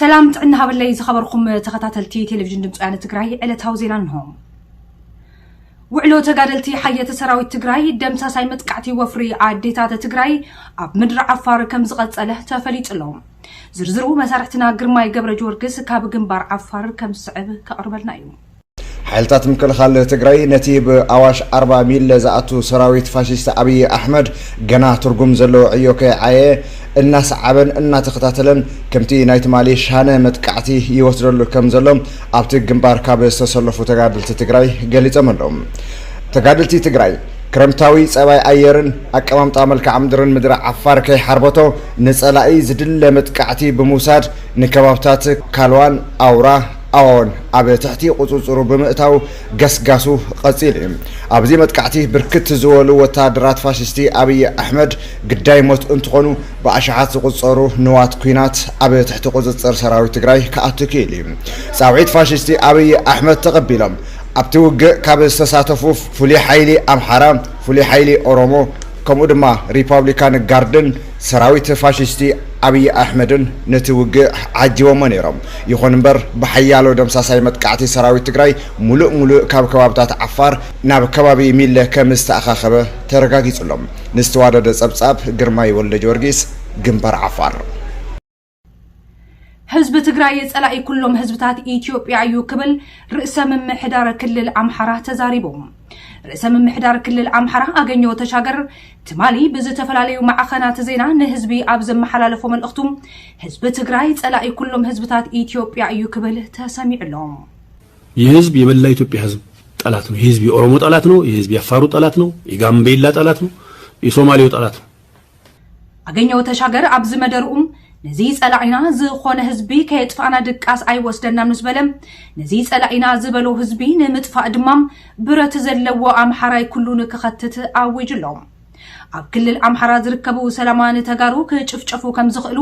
ሰላም ጥዕና ሃበለይ ዝኸበርኩም ተኸታተልቲ ቴሌቪዥን ድምፂ ወያነ ትግራይ፣ ዕለታዊ ዜና እንሆ። ውዕሎ ተጋደልቲ ሓየት ሰራዊት ትግራይ ደምሳሳይ መጥቃዕቲ ወፍሪ ኣዴታት ትግራይ ኣብ ምድሪ ዓፋር ከም ዝቐጸለ ተፈሊጡ ኣሎ። ዝርዝሩ መሳርሕትና ግርማይ ገብረ ጊዮርጊስ ካብ ግንባር ዓፋር ከም ዝስዕብ ከቕርበልና እዩ። ሓይልታት ምክልኻል ትግራይ ነቲ ብኣዋሽ ኣርባ ሚለ ዝኣቱ ሰራዊት ፋሽስት ኣብይ ኣሕመድ ገና ትርጉም ዘለዎ ዕዮ ከይዓየ እናሰዓበን እናተኸታተለን ከምቲ ናይ ትማሊ ሻነ መጥቃዕቲ ይወስደሉ ከም ዘሎ ኣብቲ ግንባር ካብ ዝተሰለፉ ተጋደልቲ ትግራይ ገሊጾም ኣለዉ። ተጋደልቲ ትግራይ ክረምታዊ ጸባይ ኣየርን ኣቀማምጣ መልክዓ ምድርን ምድሪ ዓፋር ከይሓርበቶ ንጸላኢ ዝድለ መጥቃዕቲ ብምውሳድ ንከባብታት ካልዋን ኣውራ ኣዋውን ኣብ ትሕቲ ቁጽጽሩ ብምእታው ገስጋሱ ቀጺሉ እዩ። ኣብዚ መጥቃዕቲ ብርክት ዝበሉ ወታደራት ፋሽስቲ ኣብይ ኣሕመድ ግዳይ ሞት እንትኾኑ ብኣሽሓት ዝቁጸሩ ንዋት ኲናት ኣብ ትሕቲ ቁጽጽር ሰራዊት ትግራይ ክኣቱ ክኢሉ እዩ። ጻውዒት ፋሽስቲ ኣብይ ኣሕመድ ተቐቢሎም ኣብቲ ውግእ ካብ ዝተሳተፉ ፍሉይ ሓይሊ ኣምሓራ፣ ፍሉይ ሓይሊ ኦሮሞ ከምኡ ድማ ሪፓብሊካን ጋርድን ሰራዊት ፋሽስቲ ኣብይ ኣሕመድን ነቲ ውግእ ዓጂቦሞ ነይሮም። ይኹን እምበር ብሓያሎ ደምሳሳይ መጥቃዕቲ ሰራዊት ትግራይ ሙሉእ ሙሉእ ካብ ከባብታት ዓፋር ናብ ከባቢ ሚለ ከም ዝተኣኻኸበ ተረጋጊጹሎም። ንዝተዋደደ ጸብጻብ ግርማይ ወልደ ጊዮርጊስ፣ ግንባር ዓፋር። ህዝቢ ትግራይ ጸላኢ ኩሎም ህዝብታት ኢትዮጵያ እዩ ክብል ርእሰ ምምሕዳር ክልል ኣምሓራ ተዛሪቡ። ርእሰ ምምሕዳር ክልል ኣምሓራ ኣገኘው ተሻገር ትማሊ ብዝተፈላለዩ ማዕኸናት ዜና ንህዝቢ ኣብ ዘመሓላለፎ መልእኽቱ፣ ህዝቢ ትግራይ ጸላኢ ኩሎም ህዝብታት ኢትዮጵያ እዩ ክብል ተሰሚዑ ኣሎ። ይህ ህዝብ የመላ ኢትዮጵያ ህዝብ ጠላት ነው። ይህ ህዝብ የኦሮሞ ጠላት ነው። ይህ ህዝብ የአፋሩ ጠላት ነው። የጋምቤላ ጠላት ነው። የሶማሌው ጠላት ነው። ኣገኘው ተሻገር ኣብዚ መደርኡ፣ ነዚ ጸላኢና ዝኾነ ህዝቢ ከየጥፋእና ድቃስ ኣይወስደናን ምስ በለ፣ ነዚ ጸላኢና ዝበሎ ህዝቢ ንምጥፋእ ድማ ብረት ዘለዎ ኣምሓራይ ኩሉ ንክኸትት ኣዊጁ ኣሎ። ኣብ ክልል ኣምሓራ ዝርከቡ ሰላማውያን ተጋሩ ክጭፍጨፉ ከም ዝኽእሉ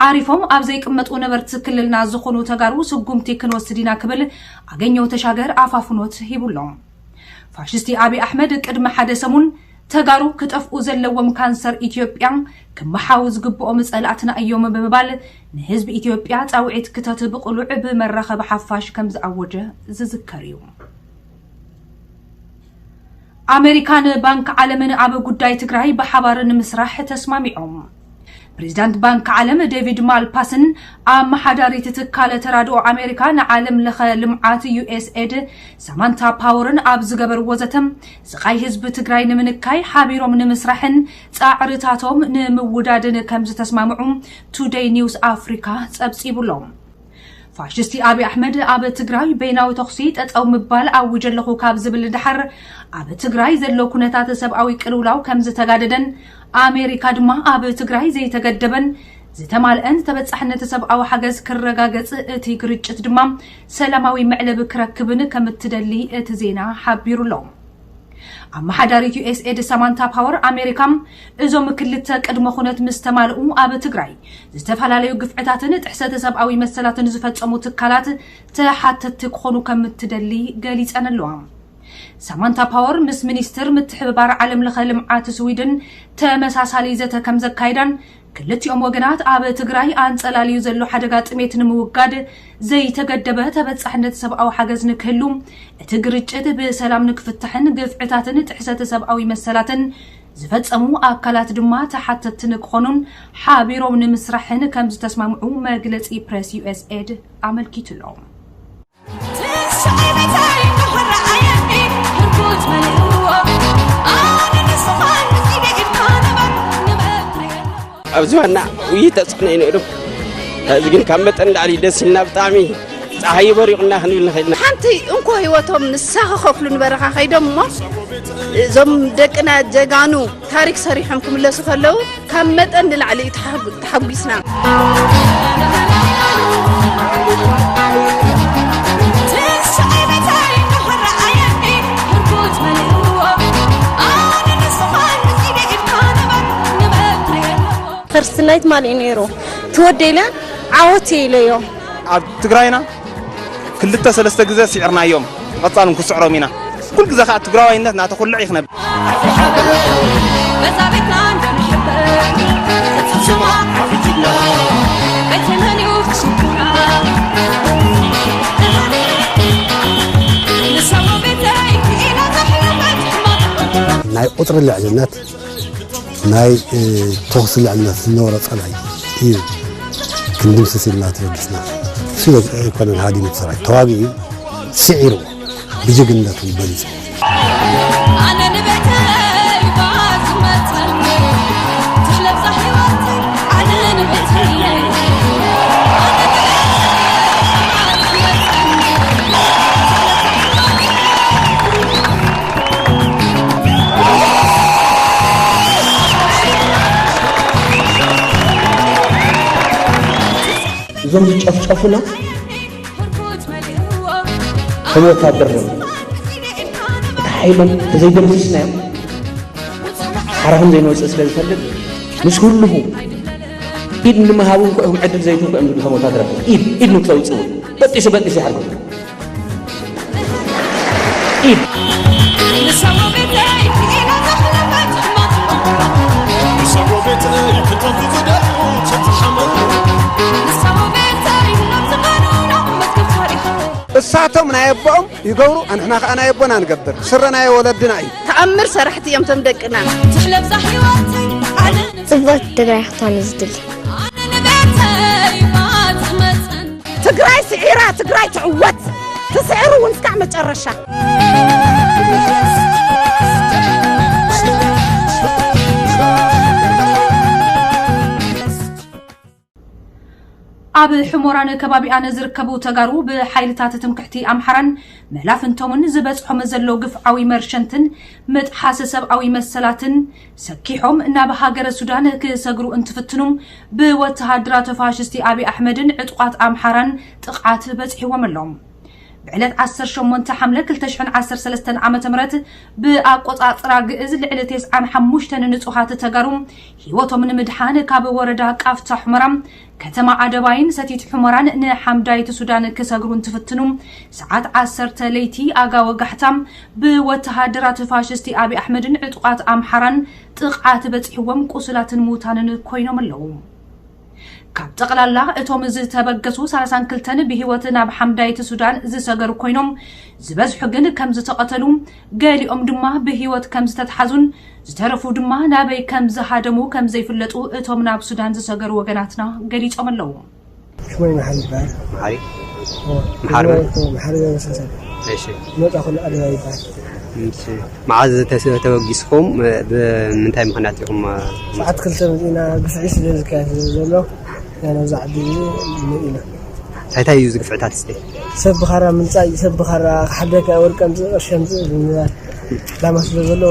ዓሪፎም ኣብ ዘይቅመጡ ነበርቲ ክልልና ዝኾኑ ተጋሩ ስጉምቲ ክንወስድ ኢና ክብል ኣገኘው ተሻገር ኣፋፍኖት ሂቡ ኣሎ። ፋሽስቲ ኣብይ ኣሕመድ ቅድሚ ሓደ ሰሙን ተጋሩ ክጠፍኡ ዘለዎም ካንሰር ኢትዮጵያ ክመሓው ዝግብኦም ጸላእትና እዮም ብምባል ንህዝቢ ኢትዮጵያ ጻውዒት ክተት ብቕሉዕ ብመራኸቢ ሓፋሽ ከም ዝኣወጀ ዝዝከር እዩ። ኣሜሪካን ባንክ ዓለምን ኣብ ጉዳይ ትግራይ ብሓባር ንምስራሕ ተስማሚዖም። ፕሬዚዳንት ባንክ ዓለም ዴቪድ ማልፓስን ኣመሓዳሪት ትካል ተራድኦ ኣሜሪካ ንዓለም ለኸ ልምዓት ዩ ኤስ ኤድ ሳማንታ ፓወርን ኣብ ዝገበርዎ ዘተ፣ ስቓይ ህዝቢ ትግራይ ንምንካይ ሓቢሮም ንምስራሕን ጻዕርታቶም ንምውዳድን ከም ዝተስማምዑ ቱደይ ኒውስ ኣፍሪካ ጸብጺቡ ኣሎ። ፋሽስቲ ኣብይ ኣሕመድ ኣብ ትግራይ በይናዊ ተኹሲ ጠጠው ምባል ኣውጀ ኣለኹ ካብ ዝብል ድሓር፣ ኣብ ትግራይ ዘሎ ኩነታት ሰብኣዊ ቅልውላው ከም ዝተጋደደን ኣሜሪካ ድማ ኣብ ትግራይ ዘይተገደበን ዝተማልአን ተበጻሕነት ሰብኣዊ ሓገዝ ክረጋገጽ፣ እቲ ግርጭት ድማ ሰላማዊ መዕለቢ ክረክብን ከም እትደሊ እቲ ዜና ሓቢሩ ኣሎ። ኣመሓዳሪት ዩ ኤስ ኤድ ሳማንታ ፓወር ኣሜሪካ፣ እዞም ክልተ ቅድመ ኩነት ምስ ተማልኡ ኣብ ትግራይ ዝተፈላለዩ ግፍዕታትን ጥሕሰተ ሰብኣዊ መሰላትን ዝፈጸሙ ትካላት ተሓተትቲ ክኾኑ ከም እትደሊ ገሊጸን ኣለዋ። ሳማንታ ፓወር ምስ ሚኒስትር ምትሕብባር ዓለም ለኸ ልምዓት ስዊድን ተመሳሳሊ ዘተ ከም ዘካይዳን፣ ክልቲኦም ወገናት ኣብ ትግራይ ኣንጸላልዩ ዘሎ ሓደጋ ጥሜት ንምውጋድ ዘይተገደበ ተበጻሕነት ሰብኣዊ ሓገዝ ንክህሉ፣ እቲ ግርጭት ብሰላም ንክፍታሕን ግፍዕታትን ጥሕሰተ ሰብኣዊ መሰላትን ዝፈጸሙ ኣካላት ድማ ተሓተትቲ ንክኾኑን ሓቢሮም ንምስራሕን ከም ዝተስማምዑ መግለጺ ፕሬስ ዩ ኤስ ኤድ ኣመልኪቱ ኣሎ። ኣብዚ ዋና ውይይት ተፅዕኖ እዩ ነይሩ። ሕዚ ግን ካብ መጠን ንላዕሊ ደስ ኢልና፣ ብጣዕሚ ፀሓይ በሪቑና ክንብል ንኽእል ኢና። ሓንቲ እንኮ ህይወቶም ንሳ ክኸፍሉ ንበረኻ ከይዶም እሞ እዞም ደቅና ጀጋኑ ታሪክ ሰሪሖም ክምለሱ ከለዉ ካብ መጠን ንላዕሊ እዩ ተሓጉ- ተሓጒስና። ፈርስት ናይት ማን እዩ ነይሩ? ትወደ ኢለ ዓወት እየ ኢለዮ። ኣብ ትግራይና ክልተ ሰለስተ ግዜ ስዒርናዮም፣ ብቐጻል እውን ክስዕሮም ኢና። ኩሉ ግዜ ከዓ ትግራዋይነት እናተኹልዕ እዩ ክነብር። ናይ ቁፅሪ ልዕልነት፣ ናይ ተኹሲ ልዕልነት ዝነበሮ ፀላኢ እዩ ክንድምስስ ኢልና ተበጊስና። እሱ ኣይኮነን ሃዲሙ ሰራዊት ተዋጊኡ ስዒሩ ብጅግንነቱ በሊፁ። እዞም ዝጨፍጨፉና ከም ወታደር ነው። እቲ ሓይሎም ተዘይደምስስናዮም ሓራኹም ዘይንወፅእ ስለ ዝፈልጥ ምስ ኩልኹ ኢድ ንምሃቡ እንኳ ኢኹም ዕድል ዘይትህቡ እዮም ዝብሉ ከም ወታደር ኢድ ኢድ ንክተውፅኡ በጢሱ በጢሱ ይሓርኩም። ኢድ እሳቶም ናይ ኣቦኦም ይገብሩ፣ ኣንሕና ከኣ ናይ ኣቦና ንገብር። ስረ ናይ ወለድና እዩ። ተኣምር ሰራሕቲ እዮም ቶም ደቅና። ትሕለብዛ ህይወት ኣነ ጽብቕቲ ትግራይ ክትኾን ዝድሊ። ኣነ ንቤተይ ማጽመጽን ትግራይ ስዒራ ትግራይ ትዕወት። ትስዕሩ እውን እስካዕ መጨረሻ። ኣብ ሕሞራን ከባቢኣን ዝርከቡ ተጋሩ ብሓይልታት ትምክሕቲ ኣምሓራን መላፍንቶምን ዝበፅሖም ዘሎ ግፍዓዊ መርሸንትን ምጥሓስ ሰብኣዊ መሰላትን ሰኪሖም ናብ ሃገረ ሱዳን ክሰግሩ እንትፍትኑ ብወተሃደራት ፋሽስቲ ኣብይ ኣሕመድን ዕጡቓት ኣምሓራን ጥቕዓት በፂሕዎም ኣሎ። ብዕለት ዓሰርተ ሸሞንተ ሓምለ ክልተ ሽሕን ዓሰርተ ሰለስተን ዓመተ ምህረት ብኣቆጻጽራ ግእዝ ልዕሊ ተስዓን ሓሙሽተን ንጹሃት ተጋሩ ህይወቶም ንምድሓን ካብ ወረዳ ቃፍታ ሑመራ ከተማ ኣደባይን ሰቲት ሑመራን ንሓምዳይት ሱዳን ክሰግሩ እንትፍትኑ ሰዓት ዓሰርተ ለይቲ ኣጋ ወጋሕታ ብወተሃደራት ፋሽስቲ ኣብይ ኣሕመድን ዕጡቓት ኣምሓራን ጥቕዓት በጺሕዎም ቁሱላትን ምዉታንን ኮይኖም ኣለዉ። ካብ ጠቕላላ እቶም ዝተበገሱ ሰላሳን ክልተን ብህይወት ናብ ሓምዳይት ሱዳን ዝሰገሩ ኮይኖም ዝበዝሑ ግን ከም ዝተቐተሉ ገሊኦም ድማ ብህይወት ከም ዝተትሓዙን ዝተረፉ ድማ ናበይ ከም ዝሃደሙ ከም ዘይፍለጡ እቶም ናብ ሱዳን ዝሰገሩ ወገናትና ገሊጾም ኣለዉ። ሽሞይ መሓሪ ይበሃል። መሓሪ መሓሪ መን? መሓሪ መሰሰብ። እሺ። መጻ ኩሉ ኣደባይ ይበሃል። እሺ። መዓዝ ተስ- ተበጊስኩም? ብምንታይ ምኽንያት ኢኹም? ሰዓት ክልተ መጺእና ግፍዒ ስለ ዝካየድ ስለ ዘሎ ኢና ናብዛ ዓዲ እዚ መጺእና። እንታይ እንታይ እዩ እዚ ግፍዕታት እስቲ? ሰብ ብኻራ ምምጻእ እዩ፣ ሰብ ብኻራ ክሓደካ ወርቂ ኣምጽእ ቅርሺ ኣምጽእ ብምባል ዕላማ ስለ ዘለዎ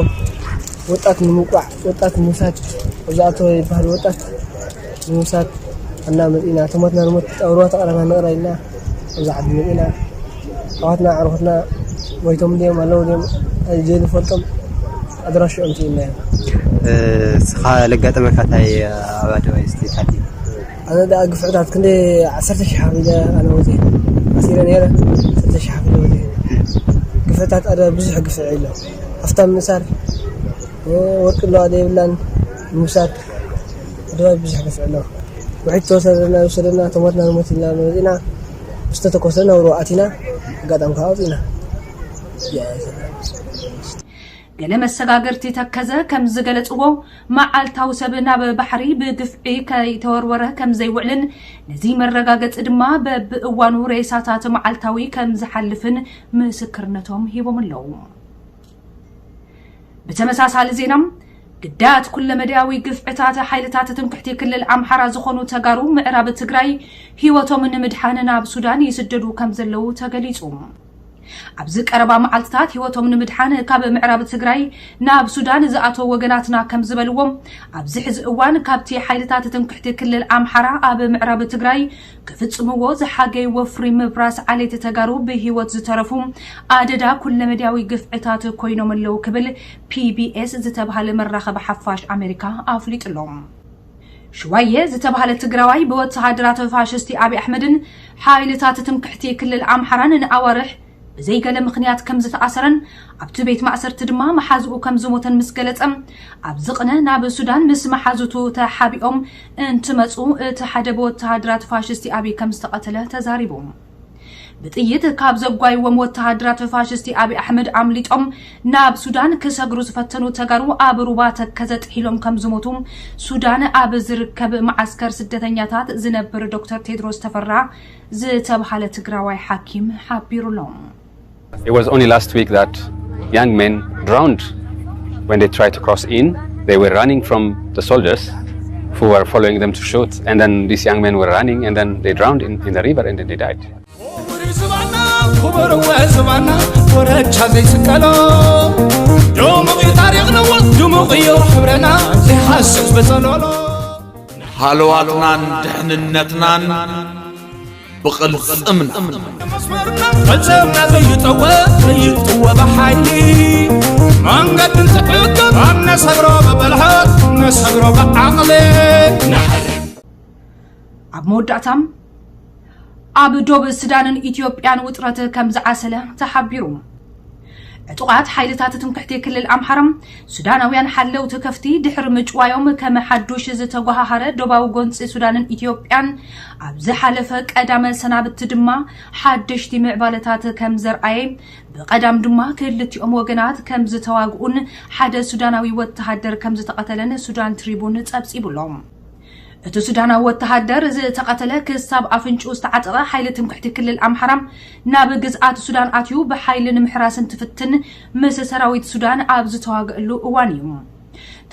ወጣት ንምውቃዕ ወጣት ንምውሳድ እዛ ኣቶ ይበሃል ወጣት ንምውሳድ እና መጺእና ተሞትና ንሞት ኣብ ሩባ ተቐረና ንቕረ ኢልና እዛ ዓዲ መጺእና ኣሕዋትና ኣዕሩኽትና ሞይቶም ድዮም ኣለዉ ድዮም ኣይዘይንፈልጦም ኣድራሽኦም ስኢንና ኢና። እስኻ ለጋጠመካ እንታይ ኣብ ኣደባይ እስቲ ታዲ? ኣነ ደኣ ግፍዕታት ክንደይ ዓሰርተ ሽሕ ከፊለ ኣነ ወፂኤ ኣሲረ ነይረ። ዓሰርተ ሽሕ ከፊለ ወፂኤ። ግፍዕታት ኣደባይ ብዙሕ ግፍዒ ኣሎ። ሃፍታም ምእሳር ወርቂ ኣለዋ ዶ የብላን ምውሳድ ኣደባይ ብዙሕ ግፍዒ ኣሎ። ውሒድ ተወሰደና ይውሰደና ተሞትና ንሞት ኢልና መፂና ምስ ተተኮሰ ናብ ሩባ ኣቲና ኣጋጣሚ ከዓ ኣውፂና። ገለ መሰጋገርቲ ተከዘ ከም ዝገለጽዎ፣ መዓልታዊ ሰብ ናብ ባሕሪ ብግፍዒ ከይተወርወረ ከም ዘይውዕልን ነዚ መረጋገጺ ድማ በብእዋኑ ሬሳታት መዓልታዊ ከም ዝሓልፍን ምስክርነቶም ሂቦም ኣለዉ። ብተመሳሳሊ ዜና፣ ግዳያት ኩለመዳያዊ ግፍዕታት ሓይልታት ትምክሕቲ ክልል ኣምሓራ ዝኾኑ ተጋሩ ምዕራብ ትግራይ ህይወቶም ንምድሓን ናብ ሱዳን ይስደዱ ከም ዘለዉ ተገሊጹ። ኣብዚ ቀረባ መዓልትታት ህይወቶም ንምድሓን ካብ ምዕራብ ትግራይ ናብ ሱዳን ዝኣተዉ ወገናትና ከም ዝበልዎ፣ ኣብዚ ሕዚ እዋን ካብቲ ሓይልታት ትምክሕቲ ክልል ኣምሓራ ኣብ ምዕራብ ትግራይ ክፍጽምዎ ዝሓገይ ወፍሪ ምብራስ ዓሌት ተጋሩ ብህይወት ዝተረፉ ኣደዳ ኩለመዳያዊ ግፍዕታት ኮይኖም ኣለዉ ክብል ፒቢኤስ ዝተባህለ መራኸቢ ሓፋሽ ኣሜሪካ ኣፍሊጡ ኣሎ። ሽዋየ ዝተባህለ ትግራዋይ ብወተሃደራት ፋሽስቲ ኣብይ ኣሕመድን ሓይልታት ትምክሕቲ ክልል ኣምሓራን ንኣዋርሕ ብዘይገለ ምኽንያት ከም ዝተኣሰረን ኣብቲ ቤት ማእሰርቲ ድማ መሓዝኡ ከም ዝሞተን ምስ ገለጸ፣ ኣብዚ ቅነ ናብ ሱዳን ምስ መሓዙቱ ተሓቢኦም እንትመጹ እቲ ሓደ ብወተሃደራት ፋሽስቲ ኣብይ ከም ዝተቐተለ ተዛሪቡ። ብጥይት ካብ ዘጓይዎም ወተሃደራት ፋሽስቲ ኣብይ ኣሕመድ ኣምሊጦም ናብ ሱዳን ክሰግሩ ዝፈተኑ ተጋሩ ኣብ ሩባ ተከዘ ጥሒሎም ከም ዝሞቱ ሱዳን ኣብ ዝርከብ መዓስከር ስደተኛታት ዝነብር ዶክተር ቴድሮስ ተፈራ ዝተብሃለ ትግራዋይ ሓኪም ሓቢሩሎም። It was only last week that young men drowned when they tried to cross in. They were running from the soldiers who were following them to shoot, and then these young men were running, and then they drowned in, in the river, and then they died. ክቡር ዝባና ክቡር ዝባና ኮረቻ ዘይስቀሎ ድሙቕ እዩ ታሪኽና ድሙቕ እዩ ሕብረና ዘይሃስስ በጸሎሎ ሃለዋትናን ድሕንነትናን ብቕልጽምና መስመርና ቅልጽምና ዘይጠወ ዘይጥወ ብሓይሊ መንገድን ዝዕቅብ ኣብ ነሰግሮ ብብልሓት ነሰግሮ ብዓቕሊ ኣብ መወዳእታም ኣብ ዶብ ሱዳንን ኢትዮጵያን ውጥረት ከም ዝዓሰለ ተሓቢሩ። ዕጡቓት ሓይልታት ትምክሕቲ ክልል ኣምሓራ ሱዳናውያን ሓለውቲ ከፍቲ ድሕሪ ምጭዋዮም ከም ሓዱሽ ዝተጓሃሃረ ዶባዊ ጎንፂ ሱዳንን ኢትዮጵያን ኣብ ዝሓለፈ ቀዳመ ሰናብቲ ድማ ሓደሽቲ ምዕባለታት ከም ዘርኣየ ብቐዳም ድማ ክልቲኦም ወገናት ከም ዝተዋግኡን ሓደ ሱዳናዊ ወተሃደር ከም ዝተቐተለን ሱዳን ትሪቡን ጸብጺቡሎም። እቲ ሱዳናዊ ወተሃደር ዝተቐተለ ክሳብ ኣፍንጭኡ ዝተዓጠቐ ሓይሊ ትምክሕቲ ክልል ኣምሓራ ናብ ግዝኣት ሱዳን ኣትዩ ብሓይሊ ንምሕራስ እንትፍትን ምስ ሰራዊት ሱዳን ኣብ ዝተዋግእሉ እዋን እዩ።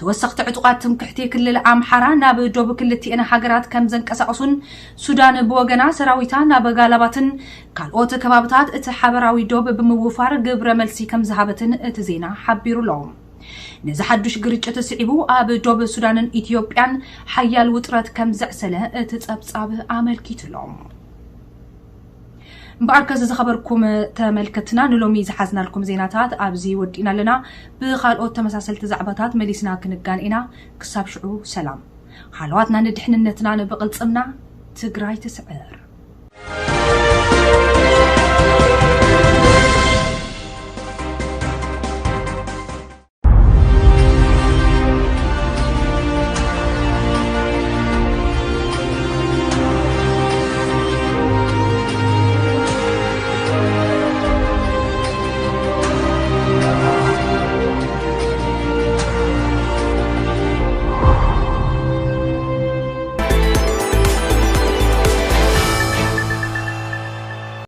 ተወሰኽቲ ዕጡቓት ትምክሕቲ ክልል ኣምሓራ ናብ ዶብ ክልቲኤን ሃገራት ከም ዘንቀሳቐሱን ሱዳን ብወገና ሰራዊታ ናብ ጋላባትን ካልኦት ከባብታት እቲ ሓበራዊ ዶብ ብምውፋር ግብረ መልሲ ከም ዝሃበትን እቲ ዜና ሓቢሩሎ። ነዚ ሓዱሽ ግርጭት ስዒቡ ኣብ ዶብ ሱዳንን ኢትዮጵያን ሓያል ውጥረት ከም ዘዕሰለ እቲ ጸብጻብ ኣመልኪቱሎ። እምበኣርከስ ዝኸበርኩም ተመልከትና ንሎሚ ዝሓዝናልኩም ዜናታት ኣብዚ ወዲእና ኣለና። ብኻልኦት ተመሳሰልቲ ዛዕባታት መሊስና ክንጋን ኢና። ክሳብ ሽዑ ሰላም። ሃለዋትና ንድሕንነትና ንብቕልጽምና ትግራይ ትስዕር።